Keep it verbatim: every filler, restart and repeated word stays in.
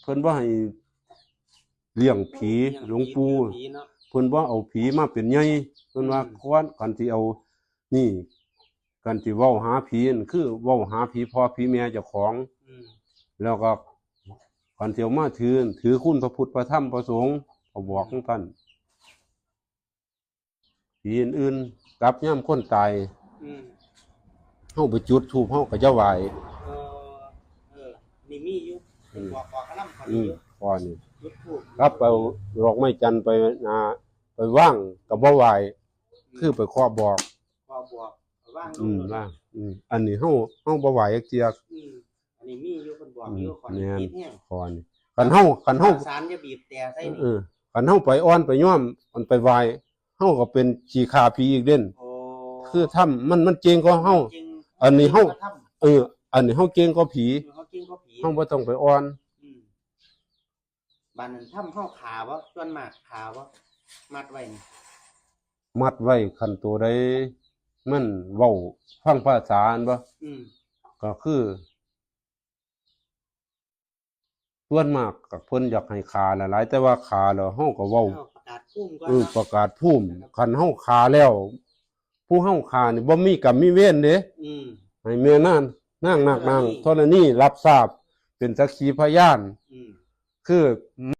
เพิ่นบ่ให้เลี้ยงผี หลวงปู่ ผีเนาะ เพิ่นบ่เอาผีมาเป็นใหญ่ เพิ่นว่า อืม ควร คันสิเอา นี่ คันสิเว้าหาผีนั่นคือเว้าหาผีพ่อผีแม่เจ้าของ อืม แล้วก็คันสิเอามาถือ ถือคุณพระพุทธพระธรรมพระสงฆ์ ก็บอกของท่าน ผีอื่นๆ กลับยามคนตาย อืม เฮาไปจุดธูป เฮาก็จะไหว้ เออ เออ นี่มีอยู่ อืม บอก บอกกะลำเขา อืม อยู่ ข้อนี้ จุดธูป กลับไปเอาดอกไม้จันทร์ไปนา ไปวางก็บ่ไหว้ อืม คือไปเคาะบอก เคาะบอก วางลง อืม เลย วาง อืม อันนี้เฮา เฮาบ่ไหว้จักเทื่อ อืม อันนี้มีอยู่ เพิ่นบอกอยู่ อืม ข้อนี้ แม่น ผิดแฮง ข้อนี้ คันเฮา คันเฮา สารอย่าบีบแต่ใส่นี่ เออ คันเฮาไปอ่อนไปย่อม มันไปไหว้ เฮาก็เป็นขี้ข้าผีอีกเด้น โอ้ คือธรรม มัน มันเก่งกว่าเฮา เก่ง อันนี้เฮา เก่งกว่าธรรม เออ อันนี้เฮาเก่งกว่าผี เออ เฮาเก่งกว่าผี เฮาบ่ต้องไปอ่อน อืม บาดนั้นธรรมเฮาฆ่าบ่ ส่วนมากฆ่าบ่ มัดไว้นี่ มัดไว้ คันตัวใดมันเว้าฟังภาษาหั่นบ่ อืม ก็คือ ส่วนมากก็เพิ่นอยากให้ฆ่าหลายๆ แต่ว่าฆ่าแล้วเฮาก็เว้า เฮาประกาศภูมิก่อน เออ เนาะ ประกาศภูมิ นะครับ คันเฮาฆ่าแล้ว ผู้เฮาฆ่านี่บ่มีกรรมมีเวรเด้ อืม ให้แม่นาง นางนาคนางธรณี ธรณีรับทราบ เป็นสักขีพยาน อืม คือ